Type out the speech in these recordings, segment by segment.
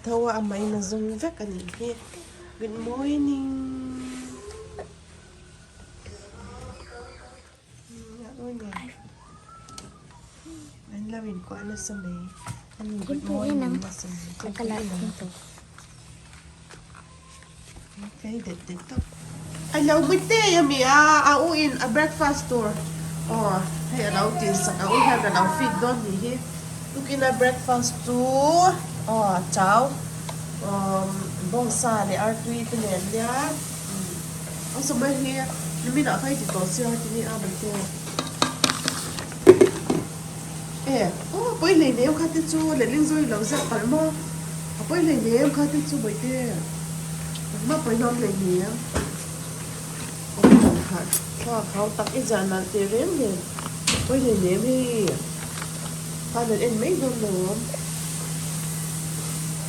tho a amah in a zawng vek a nih hi good morning an lo inkuah nasa mai an in good morning nasa mai A lo hmu tei a mi a, a u in a breakfast tur aw hei a lo tih sak a u hian a lo feed dawn ni hi tukin a breakfast chu aw chau umm bawngsa leh artui te nen nia a sawmai hi nimin ah kha i ti tawh sia ti nia mai te e aw pawi hlei nem kha te chu letling zawih lo zeuh palh maw a pawi hlei nem kha te chu bawihte engmah pawi hlawm hlei nem awm dan kha thla khau tak i zah nalh teh reng nen pawi hlei nem hei khan an en mai dawn lo awm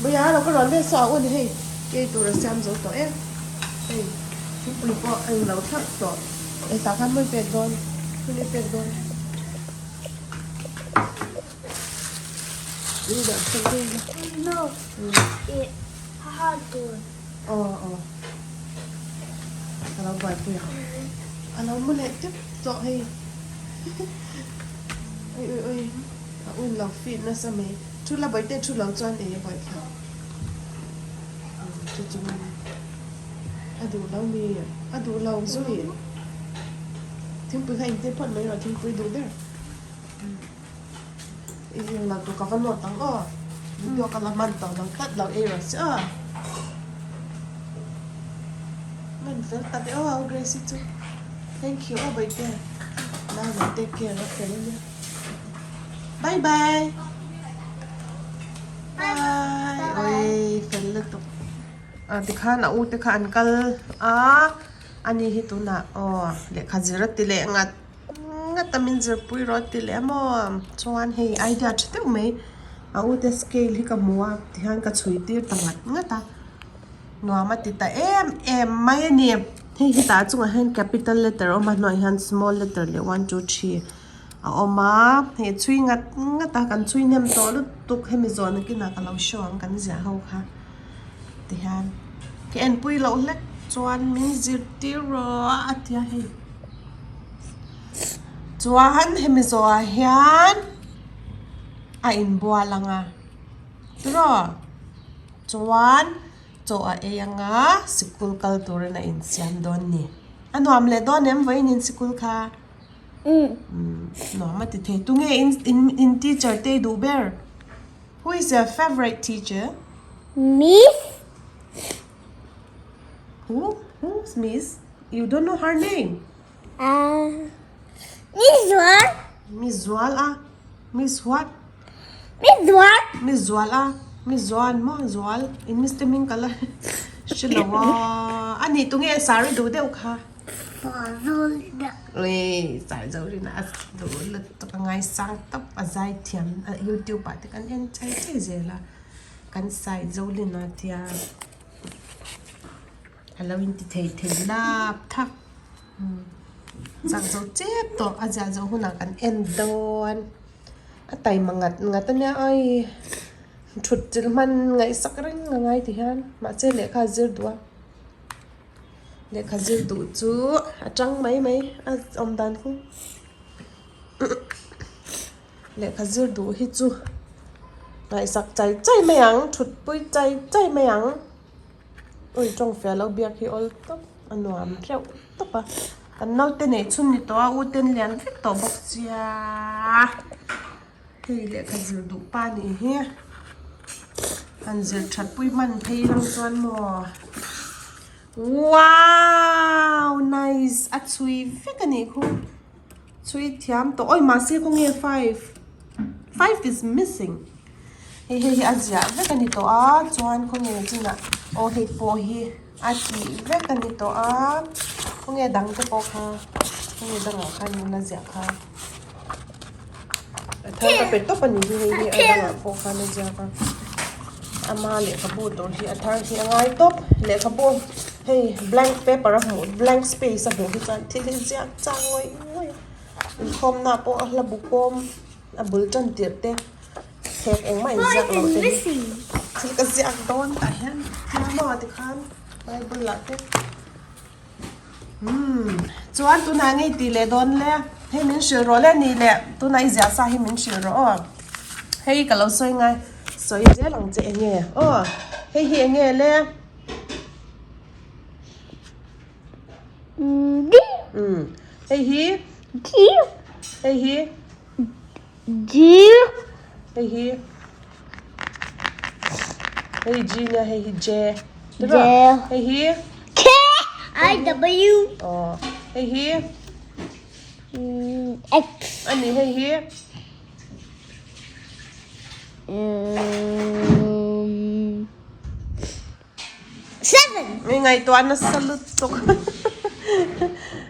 Bawia lo ka rawn let saw a u ni hei kei tur a siam zo tawh e hei thingpui pawh a englo thlap tawh hetah khan mawi pek dawn mawi pek dawn. No, i ha tur. Aw aw. Ka lo buaipui ang. A lo mu leh tep tawh hei. Ui ui ui. A un lo fit nasa mai. Thu la bawihte thu lo chuan ei a buai thlak. Chu chu a duh lo mi. A duh lo zui. Thingpui kha intir phawt mai rawh thingpui duh ber. I ring lo tur ka va nawt ang aw. Video ka la hman tawh lo tlat lo ei rawh che aw. Man fel tak e aw Grace-i chu. Thank you aw Bawihte. Nau lo take care a fel ania. Bye bye. Bye. Oi fel lutuk. Ah tikhan a u te kha an kal a. Ani hi tunah aw lehkha zir a ti leh ngat. Ngata min zirpui rawh ti leh maw chuan hei idea tha deuh mai a u te scale hi ka hmu a tihian ka chhui tir ta ngat ngat a nuam a ti ta em em mai a ni hei hetah chungah hian capital letter a awm a hnuaiah hian small letter leh one two three a awm a hei chhui ngat ngat a kan chhui hnem tawh lutuk hemi zawh nakinah ka lo show ang kan ziah ho kha tihian ka enpui loh hlek chuan min zirtir rawh a ti a hei. Chuan hemi zawhah hian a inbual ang a tiraw chuan chaw a ei ang a sikul kal turin a insiam dawn ni a nuam leh dawn em vawiin in sikul kha umm nuam a ti thei tunge in in teacher te i duh ber who is your favourite teacher Miss who who's miss You don't know her name? Uh, Miss Zual. Miss Zual a? Miss what? Miss Zual. Miss Zual a? Miss Zuan mo Zual. In Miss te ming kala. Shilowa. Ani tunge sari du deuh kha. Zolina. Ui, sar Zolina a du lutuk a ngai sang tawp a zai thiam YouTube ah te kan en chai chai zel a. Kan sai Zolina tia. A lo inti thei thei lap thak chak zo chep tawh a ziah zawh hunah kan en dawn a taima ngat ngat a nia ai thut chilh hman ngaihsak reng a ngai ti hian mahse lehkha a zir duh a lehkha zir duh chu a tang mai mai a awm dan khu lehkha zir duh hi chu ngaihsak chai chai mai ang thut pui chai chai mai ang. Ui tawng fiah lo biak hi awl tawp a nuam reuh tawp a kan naute neih chhun ni tawh a u ten lian vek tawh bawk sia hei lehkha zir duh pa nih hi han zir that pui hman phei lang chuan maw wow nice a chhui vek a nih khu chhui thiam tawh awi mahse khawnge 5 5 is missing. Hei hei hi a ziah vek a ni tawh a chuan khawnge chinah aw hei pawh hi a tih vek a ni tawh a khawnge dang te pawh kha khawnge dangah khan in la ziah kha a thar ka pe tawp a ni hi hei hi a dangah pawh khan a ziak a ama lehkhabu tur hi a thar hi a ngai tawp lehkhabu hei blank paper a hmuh blank space a hmuh hi chuan thil hi ziak chang ngawih ngawih a inkhawmna pawh a hla bu kawm a bul tan tirh te. Phek engmah in ziak lo te hi. Thil ka ziak dawn tah hian nia maw tikhan bible ah te umm chuan tunah ngei tih leh dawn le hei min hrilh rawh le ni leh tunah i ziah sa hi min hrilh rawh aw hei ka lo sawi ngai sawi zel ang che enge aw hei hi enge le. D umm hei hi G hei hi G hei hi hei G nia hei hi J J hei hi K I W aw hei hi X ani hei hi um Seven. Mi ngaihtuah nasa lutuk.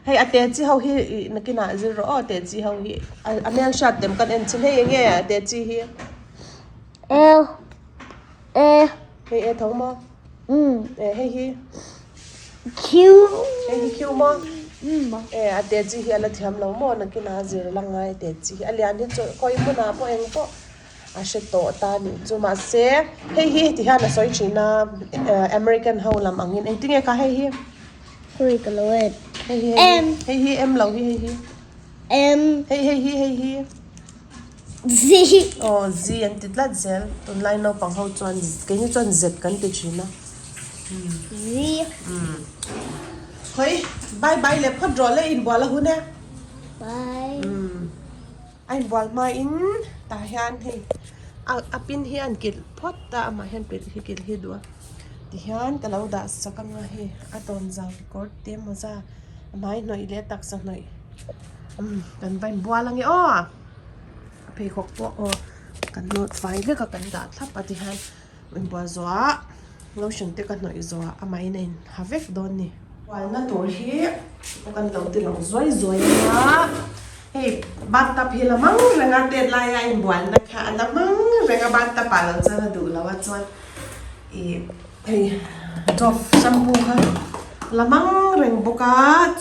Hei a te chi ho hi ih nakinah zir rawh aw te chi ho hi a hmel hriat tem kan en chin hei enge a te chi hi. E E Hei e tho maw? Um. E hei hi. Q Hei hi Q maw? Um. E a te chi hi a la thiam lo maw nakinah zir la ngai te chi hi a lian hi chu khawi hmunah pawh eng pawh. A hre tawh ta nih chu mahse hei hi ti hian a sawi thin a American ho lam angin engtinge kha hei hi Hei ka lo en hei hi M hei hi M lo hi hei hi M hei hei hi hei hi Z aw Z an ti tlat zel tunlai naupang ho chuan keini chuan Z kan ti thin a Z Hawi bye bye leh phawt rawh le inbual a hun e Bye A inbual hmain tah hian hei a pin hi a an kilh phawt a amah hian pilh hi kilh hi a duh a tihian ka lo dah sak anga hei a tawn zau kekawr te mawza a hmai hnawih leh a taksa hnawih umm kan va inbual ange aw a pheikhawk pawh aw kan nawt fai vek a kan dah thlap a tihian inbual zawhah lotion te ka hnawih zawhah amahin a inha vek dawn a ni. Bualna tur hi kan lo ti lo zuai zuai a hei bathtub hi la mang reng a tet laia a inbualna kha a la mang reng a bathtub ah lo chuan a duh lo a chuan ih hei dove shampoo kha la mang reng bawk a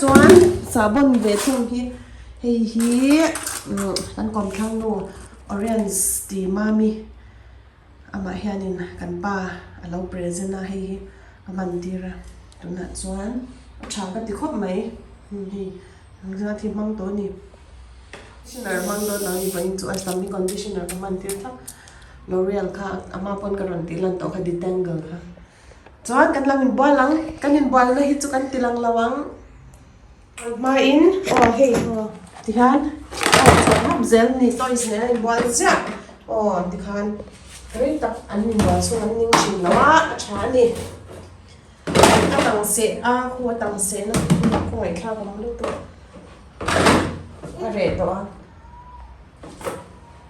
chuan sahbawn ve thung hi hei hi kan kawmthlang nu orange tih mami. Amah hianin kan pa a lo present a hei hi ka hman tir a tunah chuan a tha ka ti khawp mai hei engzat hi hmang tawh a ni conditioner hmang dawn ang ni pawhin chu a sam hi conditioner ka hman tir thlap L'oreal kha ama pawn ka rawn tih lan tawh kha detangle kha chuan kan lo inbual ang kan inbualna hi chu kan ti lang lo ang. Hmain aw hei aw tikhan aw chhuah hap zel ni toys nen a inbual ziah aw tikhan rei tak an inbual chhung an ning thin lo a a tha a ni a tang seh a khu a tang seh na khawngaih thlak awm lutuk a reh tawh a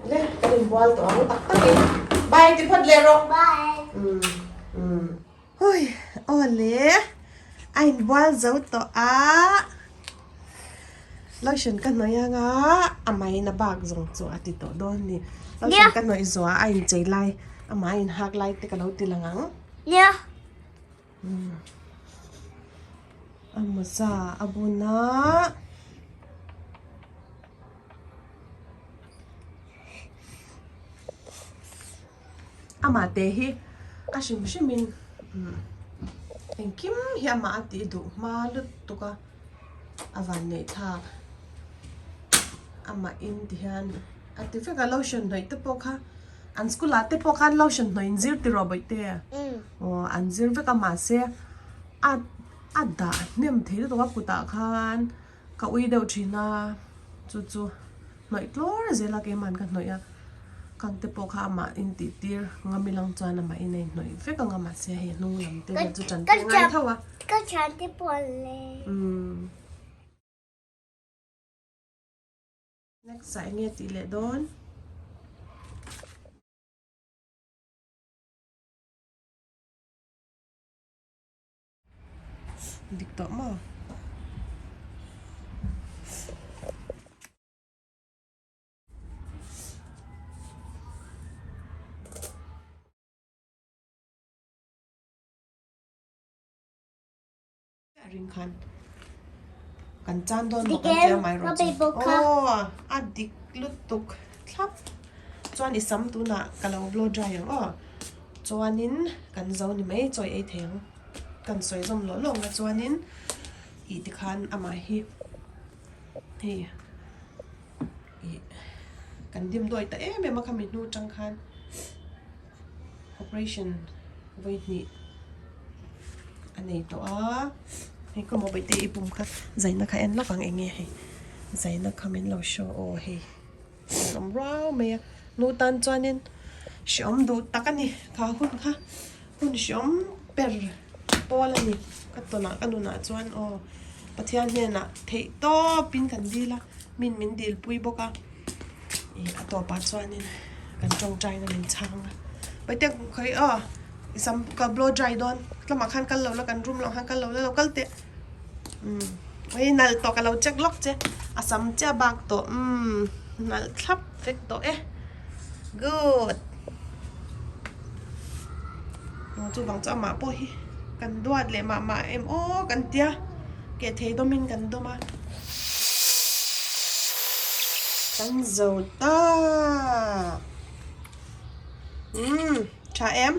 le kan inbual tawh ang tak takin bye ti phawt leh rawh bye um um. Hui aw le a inbual zo tawh a lotion ka hnawih anga a mai na bak zawng chu a ti tawh dawn a ni lotion ka hnawih zawh a a inchei lai amah a inhak lai te ka lo ti lang ang a mawza a bun a. Amah te hi a hrim hrim in engkim hi amah a tih duh hma lutuk a a van neih thlak amah in ti hian a ti vek a lotion hnawih te pawh kha an school ah te pawh khan lotion hnawih in zir tiraw bawihte aw an zir vek a mahse a a dah hnem thei lutuk a kutah khan ka ui deuh thin a chu chu. Hnawih tlawr zel a keimahn ka hnawih a kang te pawh kha amah in tih tir ngam ilang chuan amah in a in hnawih vek ang a mahse hei hnung lam te vel chu tan pui ngai tho a. Ka thian te pawh an le. Umm. Next ah enge tih leh dawn. Dik tawh maw? Ring khan kan chan dawn maw kan tia mai rawh chu aw a dik lutuk thlap chuan i sam tunah ka lo blow dry ang aw. Chuanin kan zo ni mai chawi ei thei ang kan sawi zawm lawh lawh ang a chuanin ih tikhan amah hi hei ih kan dim dawi ta em em a khami hnu atang khan operation vawi hnih a nei tawh a hei ka mobile te i pum kha zaina kha en lawk ang eng nge hei zaina kha min lo show aw hei. Awm ruau mai a, nu tan chuanin hreawm duh tak a ni, kha hun kha hun hreawm ber pawl a ni ka tawnah ka nunah chuan aw Pathian hnenah theih tawpin kan dil a, min min dilpui bawk a, ih a tawpah chuanin kan tawngtaina min chhang a, Paite khawi aw i sam ka blow dry dawn lamah khan kal lo la kan room lamah khan kal lo la lo kal teh. Umm hei nalh tawh ka lo check lawk che a sam chiah bak tawh umm nalh thlap vek tawh e good aw chuvang chu amah pawh hi kan duat leh mah mah em aw kan tia keh thei dawmin kan dawm a kan zo ta umm tha em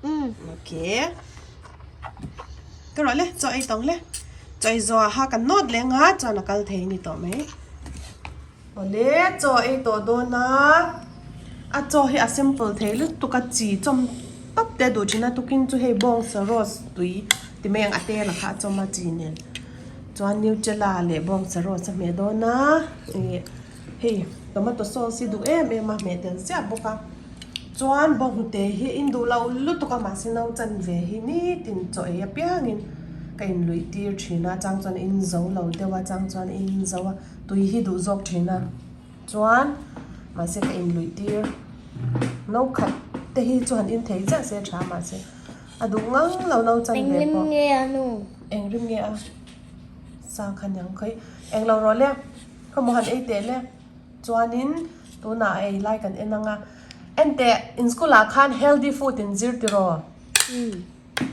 umm okay. Ka rawh le, chaw ei tawng le. Chaw ei zawh ah ha kan nawt leh anga chuan a kal thei a ni tawh mai. Awle, chaw ei tawh dawn a, a chaw hi a simple thei lutuk a, chi chawm tawp te a duh thin a, tukin chu hei bawngsa roast tui ti mai ang a tel a kha a chawm a chi nen chuan nutella leh bawngsa roast a hmeh dawn a, ih hei tomato sauce hi duh em em a hmeh tel chiah bawk a. Chuan bawnghnute hi in duh lo lutuk a mahse no chanve hi nitin chaw ei apiangin ka inluih tir thin a chang chuan in zo lo deuh a chang chuan in zo a tui hi duh zawk thin a chuan mahse ka inluih tir no khat te hi chu han in thei chiah se tha mahse a duh ngang lo no chanve pawh eng rim nge a sa kha niang khawi englo rawh le khawmaw han ei teh le. Chuanin tunah a ei lai kan en ang a, enteh in school ah khan healthy food in zir tiraw?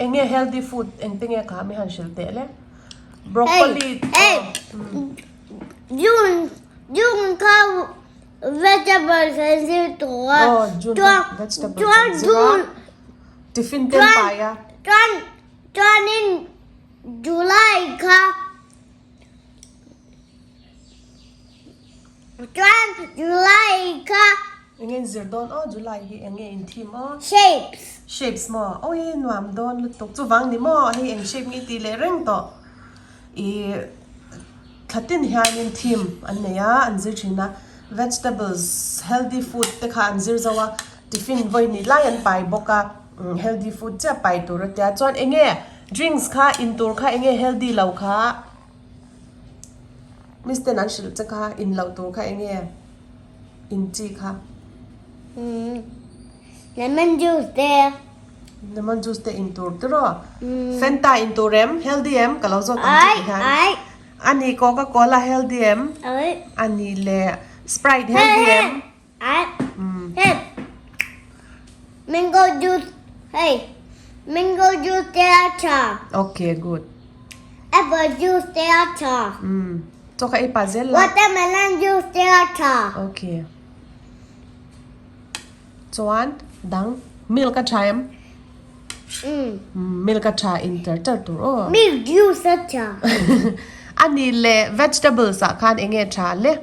Eng nge healthy food engte nge kha mi han hrilh teh le? Broccoli Hey, June, June kha vegetables an zir tawh a. Aw, June kha vegetables an zir a. Tiffin te an pai a. Chuan, chuanin July kha Chuan July kha. Enge in zir dawn aw July hi enge in theme aw. Shapes. Shapes maw awi nuam dawn lutuk chuvang ni maw hei eng shape nge tih leh reng tawh i thlatin hianin theme an nei a an zir thin a vegetables healthy food te kha an zir zo a tiffin vawi hnih lai an pai bawk a healthy food chiah pai tur a tia chuan enge drinks kha in tur kha enge healthy lo kha. Miss ten an hrilh che kha in loh tur kha eng nge in chi kha? Lemon juice te. Lemon juice te in tur tiraw? Fanta in tur em? Healthy em? Ka lo zawt ang che ti hian. Ani Coca Cola healthy em? Ani leh Sprite healthy em? Hey. Mango juice. Hey. Mango juice te a tha. Okay, good. Apple juice te a tha. Chaw kha ei pah zel la. Watermelon juice te a tha. Okay. Chuan dang milk a tha em? Milk a tha in tar tar tur aw. Milk juice a tha. Ani leh vegetables ah khan enge tha le?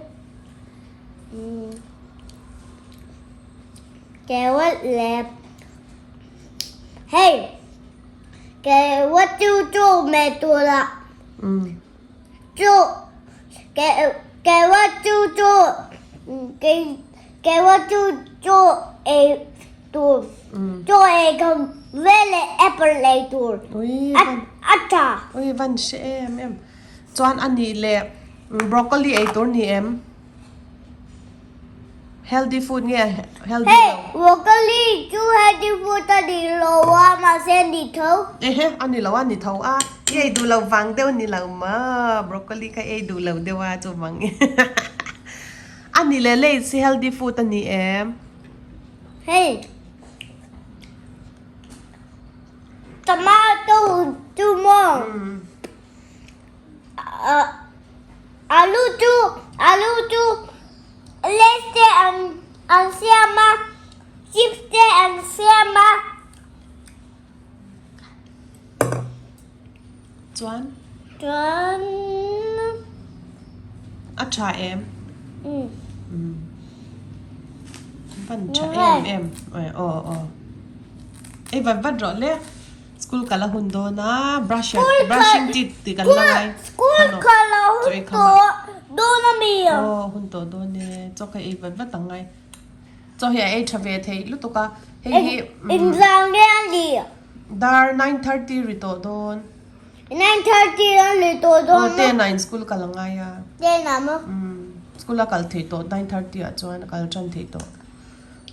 Carrot leh hei carrot chu chu meh tur ah chu carrot chu chu carrot chu chu ei tur chu ei kham veleh apple ei tur a tha. Ui van hre em em. Chuan a nih leh broccoli ei tur ni em? Healthy food nge healthy lo? Hey, broccoli chu healthy food a ni lo a, mahse a ni tho. Ehe, a ni lo a, ni tho a. I ei duh lo vang deuh ni lo maw? Broccoli kha i ei duh lo deuh a chuvang a ni leh lays hi healthy food a ni em? Hey, tomato chu maw? Alu chu alu chu lays te an an siam a chips te an siam a. Chuan? Chuan. A tha em? Umm. Van tha em em. Aw aw. Ei vat vat rawh le. School kal a hun dawn a, brush brushing teeth tih kan la ngai. School kal a hun tawh dawn a mi? Aw hun tawh dawn e. Chaw kha ei vat vat ang ngai. Chaw hi a ei tha ve thei lutuk a. Hei hi. Inzang nge a ni? Dar 9:30 ri tawh dawn. 9:30 a ni tawh dawn a. Aw ten ah in school kal a ngai a. Ten ah maw? Umm school a kal theih tawh 9:30 ah chuan a kal tan theih tawh.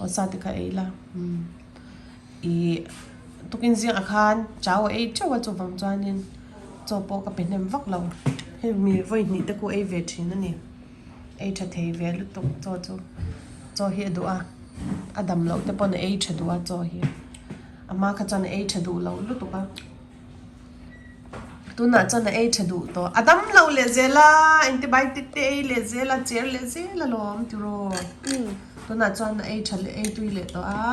Aw sa te kha ei la. Umm ih tukin zing ah khan chau a ei teuh a chuvang chuanin chaw pawh ka pe hnem vak lo. Hei mi vawi hnih te khu ei ve thin a ni. Ei tha thei ve lutuk chaw chu chaw hi a duh a a dam loh te pawn a ei tha duh a chaw hi a hma kha chuan a ei tha duh loh lutuk a tunah chuan a ei tha duh tawh a dam loh leh zel a antibiotic te ei leh zel a cher leh zel alawm tiraw tunah chuan a ei tha leh ei tui leh tawh a.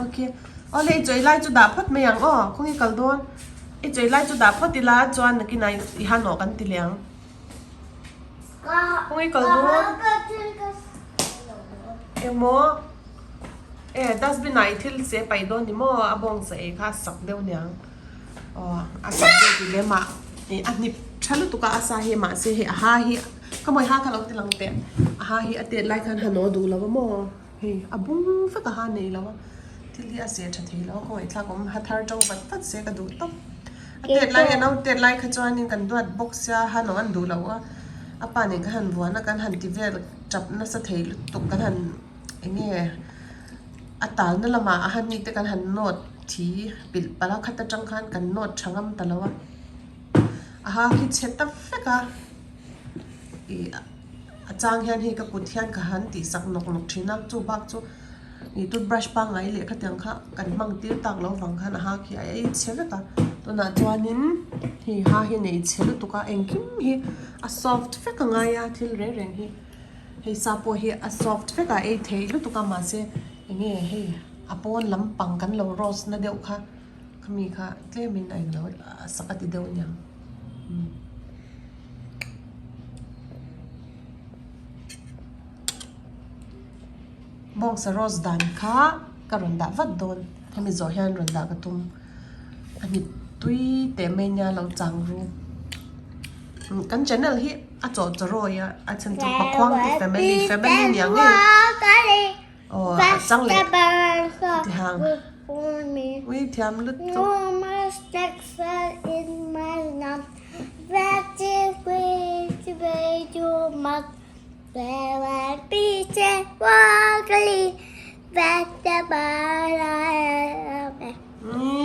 Okay awle i chawi lai chu dah phawt mai ang aw khawnge kal dawn. I chei lai chu dah phawt ila chuan nakinah i han awh kan ti leh ang. Khawnge kal dawn? Emaw e dustbin ah i thil se paih dawn ni maw a bawng sa ei kha a sak deuh niang. Aw a sak deuh ti lem ah ih a hnip tha lutuk a a sa hi mahse hei a ha hi ka mawi ha kha lo ti lang teh a ha hi a tet lai khan han aw duh lo a maw. Hei a bung vek a ha nei lo a, thil hi a seh tha thei lo a, khawngaih thlak awm ha thar to vat vat se ka duh tawp. A tet lai a no tet lai kha chuanin kan duat bawk sia han awm an duh lo a, a pa nen kha han vuan a kan han ti vel tap nasa thei lutuk kan han eng nge a talna lamah a han ni te kan han nawt thi pilh palh a khat atang khan kan nawt tha ngam ta lo a, a ha khi chhe ta vek a ih. A chang hian hei ka kut hian ka han tih sak nawk nawk thin a, chu bak chu ih toothbrush pangngai leh khatiang kha kan hmang tir tak loh vang khan a ha khi a ei chhe vek a, tunah chuanin hei ha hi nei chhe lutuk a engkim hi a soft vek a ngai a thil reng reng hi hei sa pawh hi a soft vek a ei thei lutuk a mahse eng nge hei a pawn lampang kan lo roast na deuh kha khami kha tlemin a englo a sak a ti deuh aniang. Bawngsa roast dan kha ka rawn dah vat dawn hemi zawh hian rawn dah ka tum a hnip tui teh mai nia lo chang ru kan channel hi a chawh chawrawi a a chhan chu Pakhuang te family family nia ngei aw a chang leh tihang ui thiam lutuk. Ni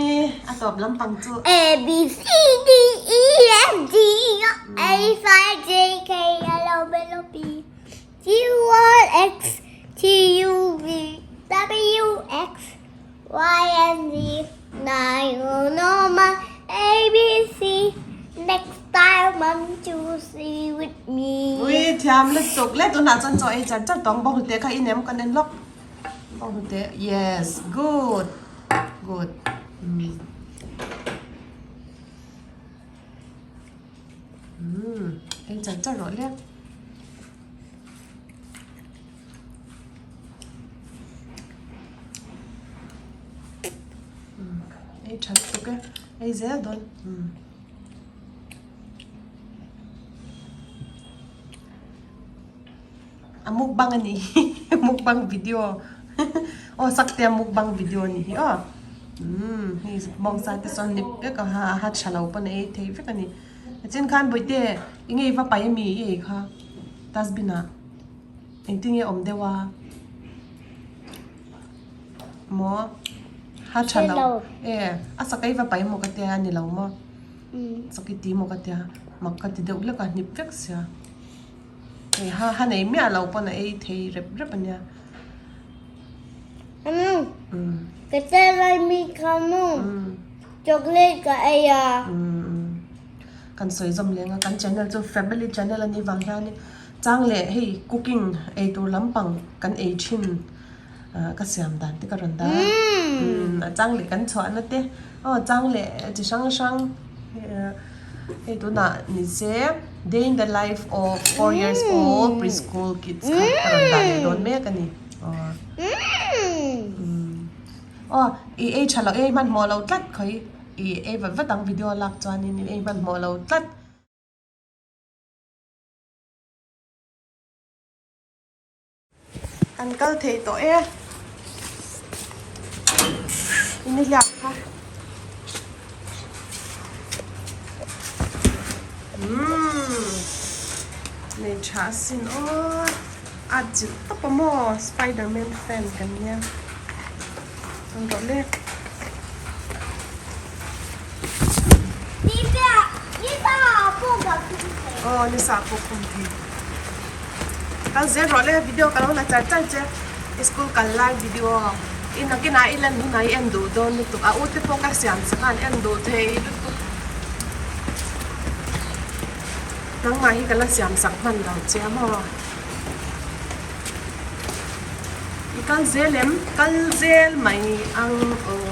a tawp lampang chu. A B C D E F G H I J K L M N O P Q R X T U V W X Y and Z Nai know my A B C Next time want to see with me. Ui thiam lutuk le tunah chuan chaw ei char char tawng bawng hlute kha i nem kan en lawk bawng hlute yes good good umm umm ei char char rawh le. Ei tha lutuk e, ei zel dawn. A mukbang a nih hi, mukbang video aw sakte a mukbang video a nih hi aw. Umm hei bawngsa te sawn nip vek a ha ha tha lo pawn a ei thei vek a ni. Tichin khan bawihte eng nge i va paih ami i ei kha dustbin ah. Engtin nge awm deuh a? Maw? Ha tha lo. E, a sakai va pai maw ka tia a ni lo maw? Saki ti maw ka tia, mak ka ti deuh lek a, hnip vek sia. Hei ha ha nei miah lo pawn a ei thei rep rep a nia. Anu, ka tel lai mi kha nu, chocolate ka ei a. Kan sawi zawm leng a, kan channel chu family channel a nih vang hian Chang leh hei cooking eitur lampang kan ei thin. Ka siam dan te ka rawn dah a. A chang leh kan chhuahna te aw chang leh chi hrang hrang hei tunah ni se day in the life of four years old preschool kids kha ka rawn dah leh dawn mek a ni. Aw i ei tha loh ei hmanhmawh lo tlat khawi i ei vat vat ang video lak chuanin i ei hmanhmawh lo tlat. Kan kal thei tawh e. Ini hliak kha. Umm. Nei tha asin aw. A chilh tawp a maw Spiderman fan kan nia. Kan rawh le. Aw ni sa pawh khum thei. Kal zel rawh le video ka lo la char char che school kal lai video i nakinah i lan hunah i en duh dawn lutuk a u te pawh ka siam sak a an en duh thei lutuk nangmah hi ka la siam sak hman lo che a maw. I kal zel em? Kal zel mai ang aw.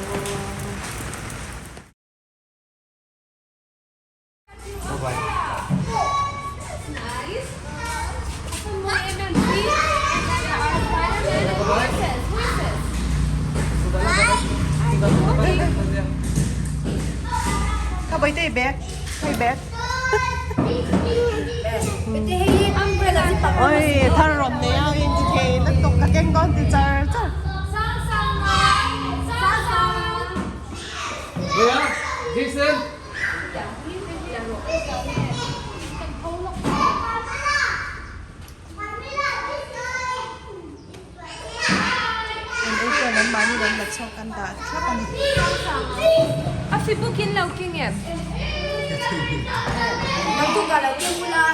Ka bawihte i bag, ka i bag. Oi thar rawn nei a in ti thei lutuk ka keng dawn ti char char. An ei chuan an mahni rawn la chhuak an dah thlap a ni.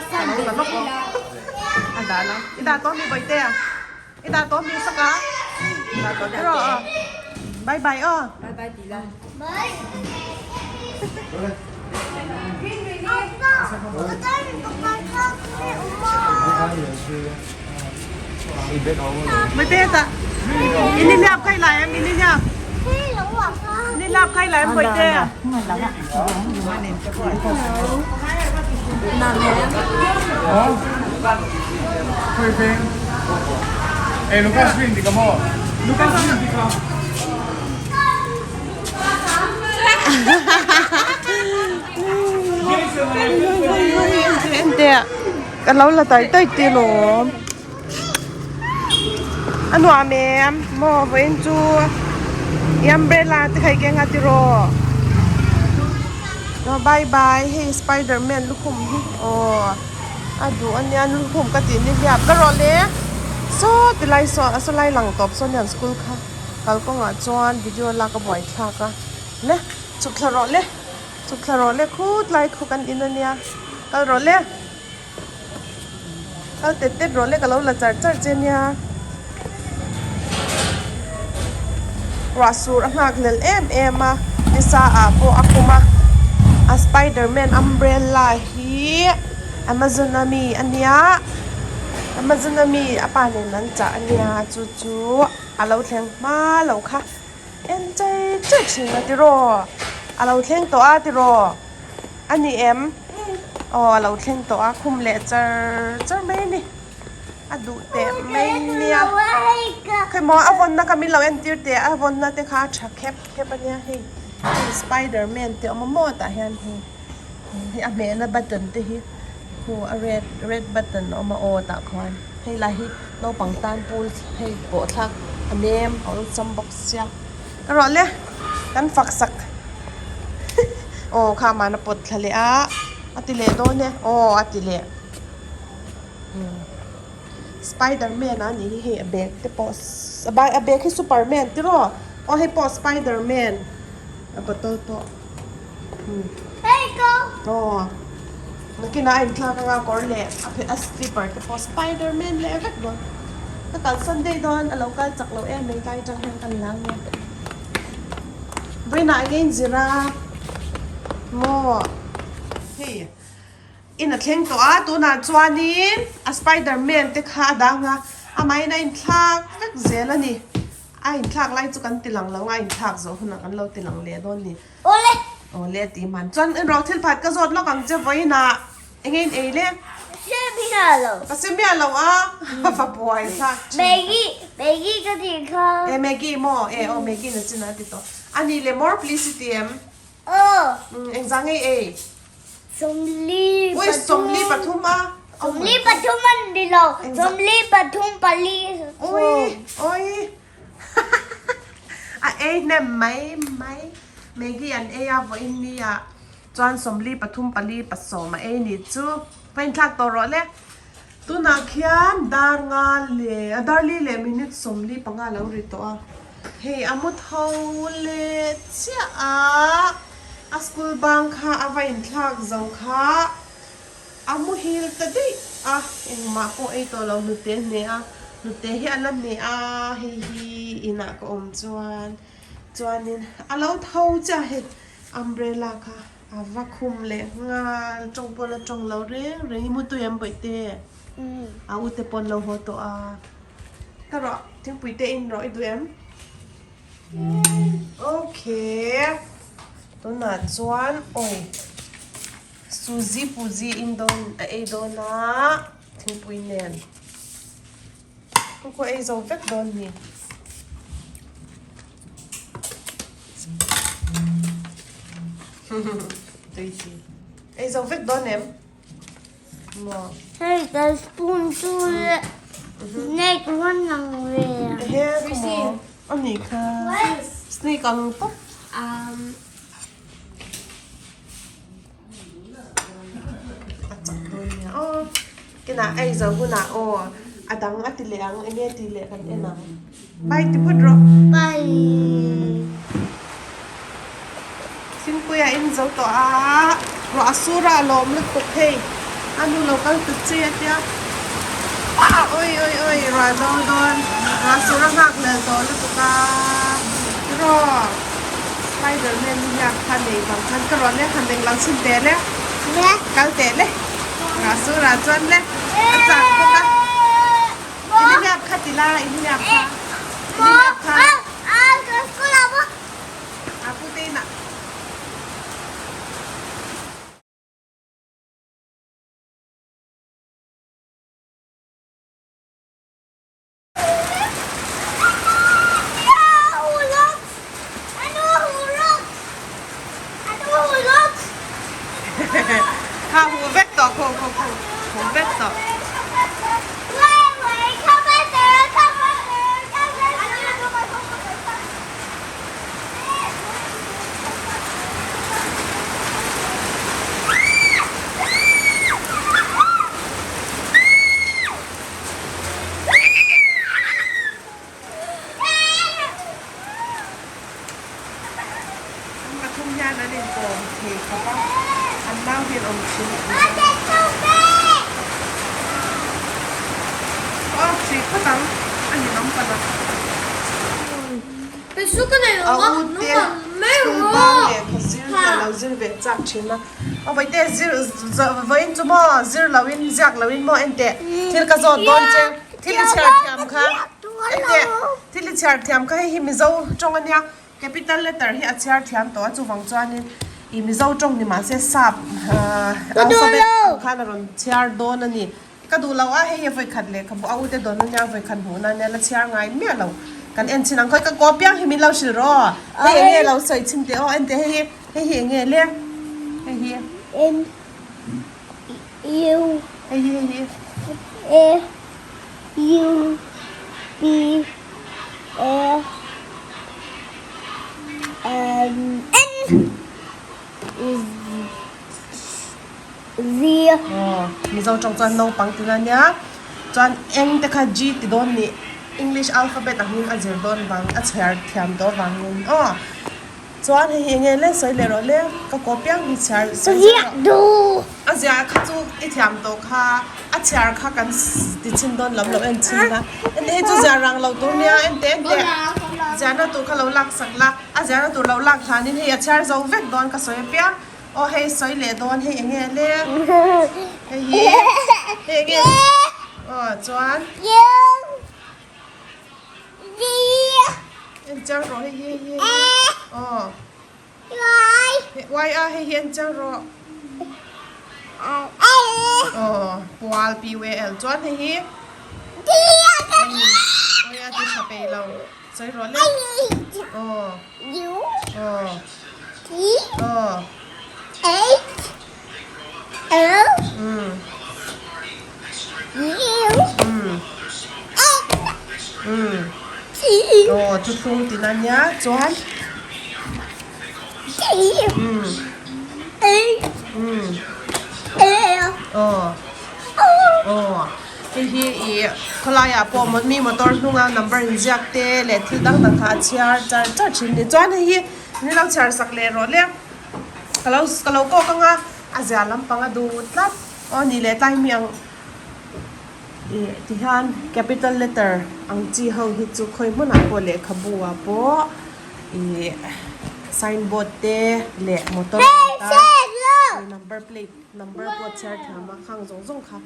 Ka lo la lawk aw. A dah lo. I dah tawh mi bawihte a? I dah tawh mi sak a? Dah tawh tiraw aw. Bye bye aw. Bawihte ini liap kai lai em ini liap ini liap kai lai em bawihte. Ka lo la tai tai te lawm a nuam em maw vawiin chu i umbrella te kha i keng a tiraw aw bye bye hei spiderman lukhum hi aw a duh ania lukhum ka tih ni hian ka rawh le saw tilai saw a saw lai lang tawp sawn hian school kha. Kalkawngah chuan video lak a buai thlak a le chhuk thla rawh le chhuk thla rawh le khut lai khu kan in ania kal rawh le kal tet tet rawh le ka lo la char char che nia ruah sur a nghak lel em em a nisa ah pawh a khum a a spiderman umbrella hi amazon ami ania amazon ami a pa nen an chah ania chu chu. A lo thleng hma lo kha en chei chei thin a tiraw a lo thleng tawh a tiraw a ni em aw a lo thleng tawh a khum leh char char mai a ni a duh teh mai nia khawimaw a vawnna kha min lo entir teh a vawnna te kha a tha khep khep a nia hei hei spider man te awm a maw tah hian hei hei a hmehna button te hi khu a red red button a awm a aw tah khuan hei lai hi. Naupang tan pool hei pawh thlak a nem a awlsam bawk sia ka ruah le kan fak sak aw kha mahna pawt thla leh a a ti leh dawn e aw a ti leh spiderman a nih hi hei a bag te pawh a bag hi superman tiraw aw hei pawh spiderman a bottle pawh. Aw nakinah a inthlak anga kawr leh a phe a slipper te pawh spiderman leh vek dawn ka kalsan daih dawn a lo kal chak loh em mai tlai atang hian ka la ang e vawiinah enge inzir a maw hei in a thleng tawh a tunah chuanin a spiderman te kha a dang a amahin a inthlak vek zel a ni. A inthlak lai chu kan ti lang lo a, a inthlak zawh hunah kan lo ti lang leh dawn ni. Awle! Awle tih man chuan in ro thil phat ka zawt lawk ang che vawiinah eng nge in ei le? Ka hre miah lo. Ka hre miah lo a, va buai thlak thin. Maggie, Maggie ka tih kha. E Maggie maw? E aw Maggie na chin a ti tawh. A nih leh more please i ti em? Aw. Engzah nge i ei? 24. Ui, 23 a. 23 an ni lo, 23 pali. Ui, ui. A ei hnem mai mai. Maggie an ei a vawiin ni ah chuan 23 pali pasawm a ei nih chu. Va inthlak tawh rawh le. Tunah khian dar nga leh a dar li leh minute 45 a lo ri tawh a. Hei a mu tho leh chiah a, a school bang kha a va inthlak zo kha a muhil ta daih a, engmah pawh ei tawh lo hnute hne a, hnute hi a la hne a, hei hi inah ka awm chuan chuanin a lo tho chiah a hei umbrella kha. A va khum leh nghal, tawng pawh la tawng lo reng reng i mutui em bawihte? A u te pawn lo haw tawh a, ka rawh thingpui te in rawh i duh em? Okay, tunah chuan awi Suzy Puzi in dawn a ei dawn a thingpui nen khaw ei zo vek dawn ni. Tui si. Ei zo vek dawn em? Maw. Hei ka spoon chu le snake rawn lang ve a. Ehe ka maw. A nih kha. Snake ang tawp. A chak dawn nia aw. Kinah ei zo hunah aw a dang a ti leh ang enge tih leh kan en ang. Bye ti phawt rawh. Bye. Thingpui a in zo tawh a, ruah a sur a a lawm lutuk hei. A nu lo kal tut che a tia. Oi oi oi ruah do dawn ruah sur a nghak lel tawh lutuk a. Tiraw Spider Man hian kha nei vang khan ka ruah le han eng lo chhin teh le. Kal teh le. Ruah sur ah chuan le a chak bawk a. Inhliap kha ti la inhliap kha. Inhliap kha. A pu te inah. Kha hu vek tawh khu khu khu hu vek tawh. An pathum hian an inkawm thei khawp a, an nau hian awm thin a ni. Aw hrih phawt ang, a ninawm palh a. A u te school bang lehkha zir hi a lo zir ve chak thin a. Aw vaite zir vawiin chu maw zir loin ziak loin maw enteh thil ka zawt dawn che thil i chhiar thiam kha enteh thil i chhiar thiam kha hei hi Mizo tawng a nia capital letter hi a chhiar thiam tawh a chuvang chuanin ih Mizo tawng ni mahse sap alphabet ang khan a rawn chhiar dawn a ni Ka duh lo a, hei hi vawikhat lehkhabu a ute dawn ania vawikhat hmuhna ania la chhiar ngai miah lo. Kan en chhin ang khawi ka kaw piang hi min lo hrilh rawh aw. Hei enge lo sawi chhin teh aw en teh hei hi hei hi enge le hei hi. N U Hei hi hei hi. A U B A N N Zia. Aw, Mizo tawng chuan naupang tina nia. Chuan eng te kha G ti dawn nih English alphabet angin a zir dawn vang a chhiar thiam tawh vangin aw. Chuan hei hi enge le sawi leh rawh le ka kaw piang hi chhiar sawi zel rawh. Ziah duh. A ziah kha chu i thiam tawh kha a chhiar kha kan ti chhin dawn lam lo en chhin la. Ente hei chu ziah rang lo tur nia ente ente ziahna tur kha lo lak sak la a ziahna tur lo lak hlanin hei a chhiar zo vek dawn ka sawi apiang. Aw hei sawi leh dawn hei enge le hei hi hei enge aw chuan. En chiang rawh hei hi hei hi aw y a hei hi en chiang rawh aw pual p u a l chuan hei hi oi a ti tha peih lo sawi rawh le aw aw aw umm umm umm aw thuthlung tina nia chuan umm umm aw aw hei hi ih khawlaiah pawh mi motor hnunga number inziak te leh thil dang dang kha a chhiar char char thin a ni chuan hei hi ni lo chhiar sak leh rawh le. Ka lo ka lo kawk anga a zia lampang a duh tlat aw ni leh tlai mi ang ih ti hian capital letter ang chi ho hi chu khawi hmunah pawh lehkhabu ah pawh ih sign board te leh motor number plate number pawh chhiar thiam a khang zawng zawng kha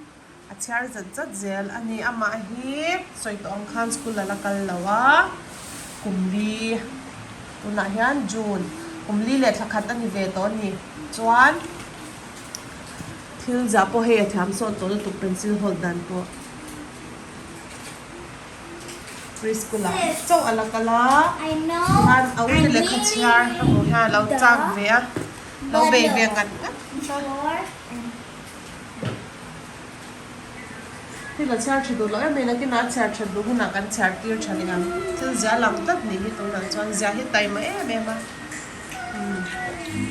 a chhiar zat zat zel a ni amah hi sawi tawh ang khan school a la kal lo a kum li tunah hian June kum li leh thla khat a ni ve tawh a ni chuan thil zah pawh hei a thiam sawt tawh lutuk pencil hold dan pawh preschool ah chauh a la kal a chuan a ute lehkha chhiar ka hmuh hian a lo chak ve a lo bei ve ngat ngat a. Thil a chhiar tha duh loh em mai nakinah a chhiar that duh hunah kan chhiar tir tha leh ang. Thil zia lang tlat nih hi tunah chuan zia hi taima em em a.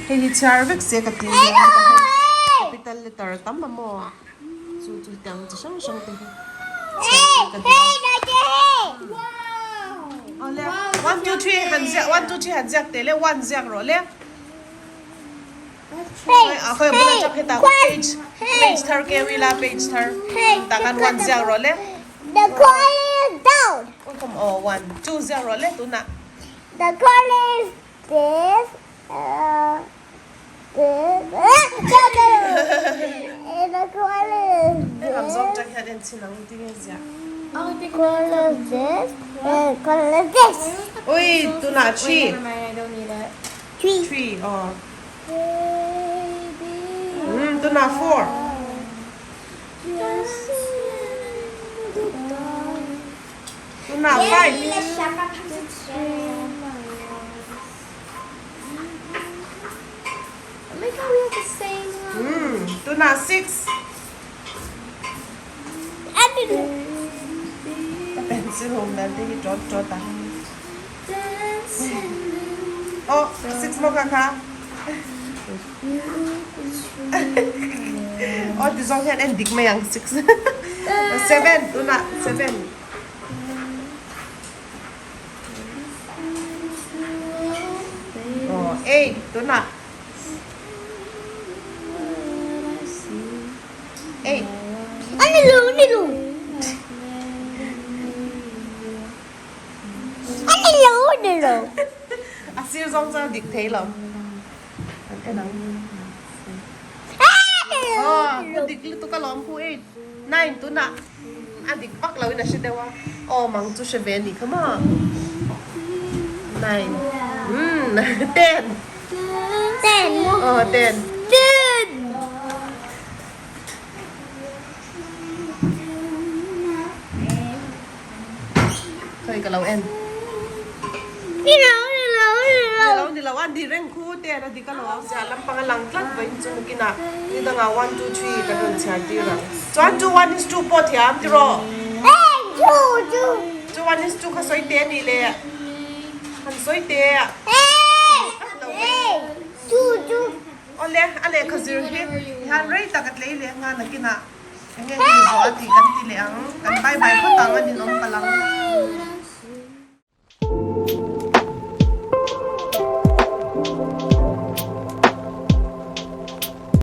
Hei hi chhiar vek se ka ti nia capital letter a tam a maw chu chu hetiang chi hrang hrang te hi chhiar tir ka duh a. Awle 1 2 3 han ziak 1 2 3 han ziak teh le 1 ziak rawh le. Khawi bula tap heta page page thar ke wila page thar tah khan 1 ziak rawh le. The color is down. Kom aw 1 2 ziak rawh le tunah. The color is this this the color is this. Lam zawng tang hian en chhin ang tinge ziah. The color is this the color is this. Ui tunah 3. 3. 3 aw. Umm tunah 4. Tunah 5. Umm tunah 6. Ka pencil hum dan te hi tawt tawt a. Aw 6 maw kha kha. Aw ti zawng hian en dik mai ang 6. 7 tunah 7. Aw 8 tunah. 8. Ani lo ani lo. Ani lo ani lo. A sir zawng chuan dik thei lo. An en ang. Aw pu dik lutuk alawm pu 8 9 tunah a dik vak lo in a hre deuh a. Aw mang chu hre ve a nih kha maw. 9 umm 10. 10 maw. Aw 10. 10. Khawi ka lo en. Ni lo ni lo ni lo. Ni lo ni lo a ni reng khu te a dik a lo ang zia lampang a lang tlat vawiin chu nakinah ni dangah 1 2 3 kan rawn chhiar tir ang. Chuan 2 1 is 2 pawh thiam tiraw? Hey 2 2. 2 1 is 2 kha sawi te a nih le han sawi te. Hey hey 2 2. Awle, a lehkha zir hi hian rei tak a tlei leh nghal nakinah eng nge ni zawh a tih kan ti leh ang, kan bye bye phawt ang a ninawm palh ang.